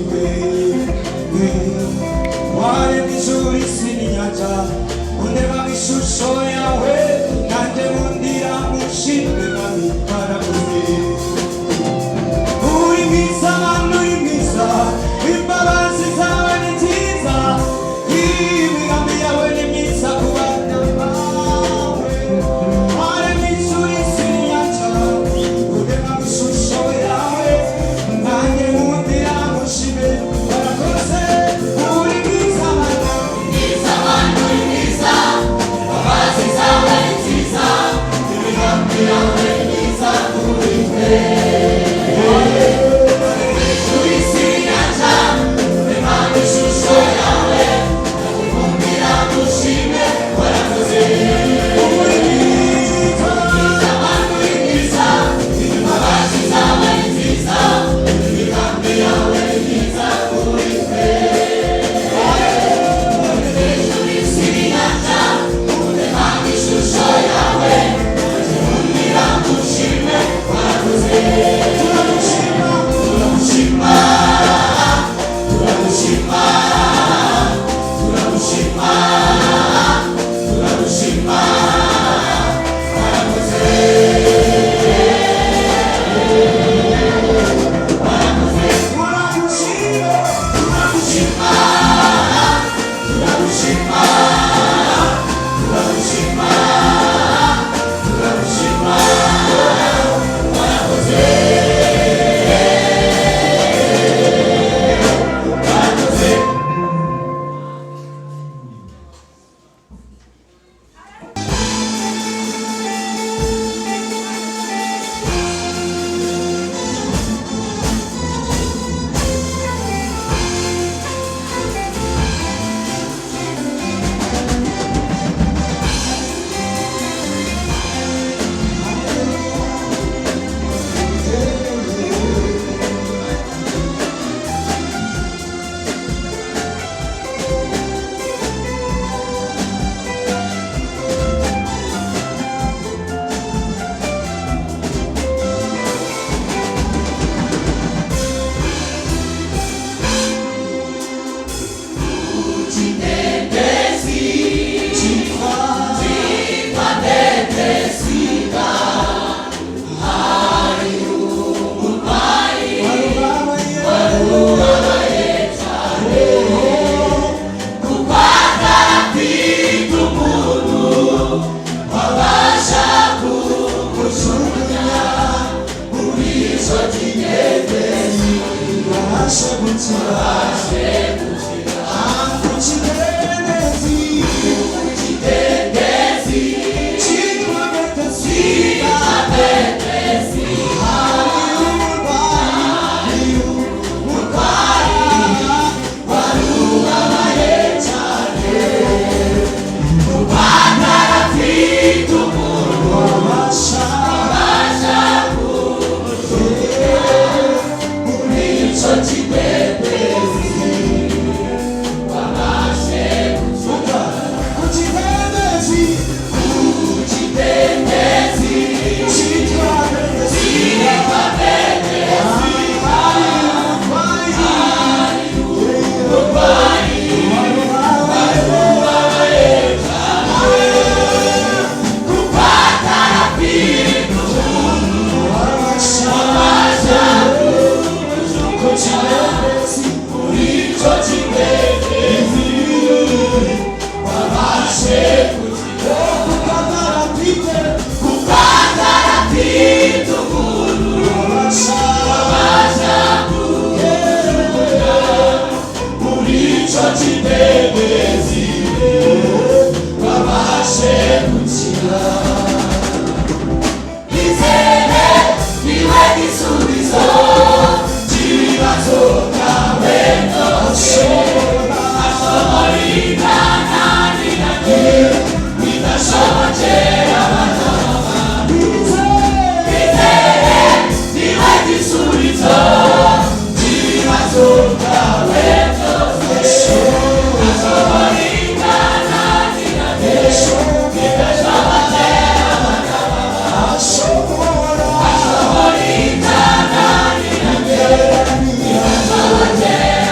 Twe waremye ijuru, isi n'inyanja, undema mu ishusho yawe, nanjye nkundira mushime. Mwami, warakoze. Uri mwiza Mana, uri mwiza, imbabazi zawe ni nziza, imigambi yawe ni myiza ku bana bawe. Waremye ijuru, isi n'inyanja, undema mu ishusho yawe, nanjye nkundira mushime. Warakoze, uri mwiza Mana. Mwiza Mana, uri mwiza, imbabazi zawe ni nziza, imigambi yawe ni myiza kuri twe. Ijuru, isi n'inyanja, urema mu ishusho yawe, ndakukundira ngushime, warakoze. Uri mwiza. Mwiza Mana, uri mwiza, imbabazi zawe ni nziza, imigambi yawe ni myiza kuri twe. Ijuru, isi n'inyanja, urema mu ishusho yawe, ndakukundira ngushime, warakoze. Turagushima. Turagushima, turagushima, turagushima, turagushima, warakoze, warakoze. Turagushima. Turagushima, turagushima, turagushima, turagushima, warakoze, warakoze. Kidendezi Cyitwa cyitwa Betesida, hari umurwayi warubabaye. Ubabaye cyane, kuko atarafite umuntu wabasha kumujugunya muri icyo kidendezi. Babashe gukira. Abashe gukira. Ku kidendezi. Kidendezi cyitwa Betesida, cyitwa Betesida, hari umurwayi, umurwayi wari ubabaye cyane, kuko atarafite umuntu wabasha abasha kumujugunya muri icyo kidendezi, wabashe gukira. Ku kidendezi Ku kidendezi cyitwa Betesida, cyitwa Betesida, hari umurwayi umurwayi warubabaye. Ubabaye cyane, kuko atarafite umuntu wabasha wabasha ku kidendezi muri icyo kidendezi, wabashe gukira. Kuko atarafite Kuko atarafite umuntu wabasha wabasha kumujugunya muri icyo kidendezi, wabashe gukira. Izere, niwe gisubizo cy'ibibazo byawe byose, ashobora ibyananiranye, bidashobokera Bizere. Izere, niwe gisubizo cy'ibibazo byawe byose, ashobora ibyananiranye, bidashobokera. Ashobora. Ashobora ibyananiranye, bidashobokera.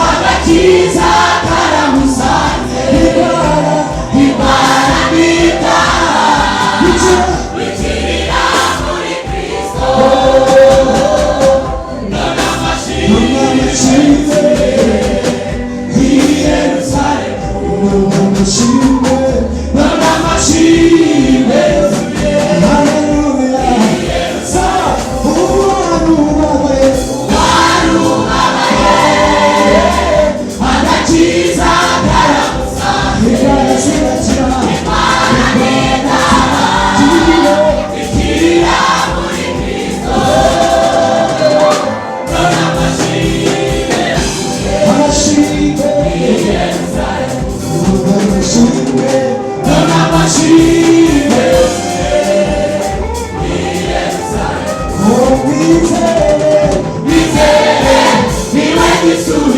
Agakiza karamusanze, indwara n'ibyaha bikirira muri Kristo. None amashimwe i Yerusalemu, none amashimwe agakiza karamusanze, bikirira muri Kristo. None amashimwe i Yerusalemu, none amashimwe i Yerusalemu. Nizere niwe gisubizo.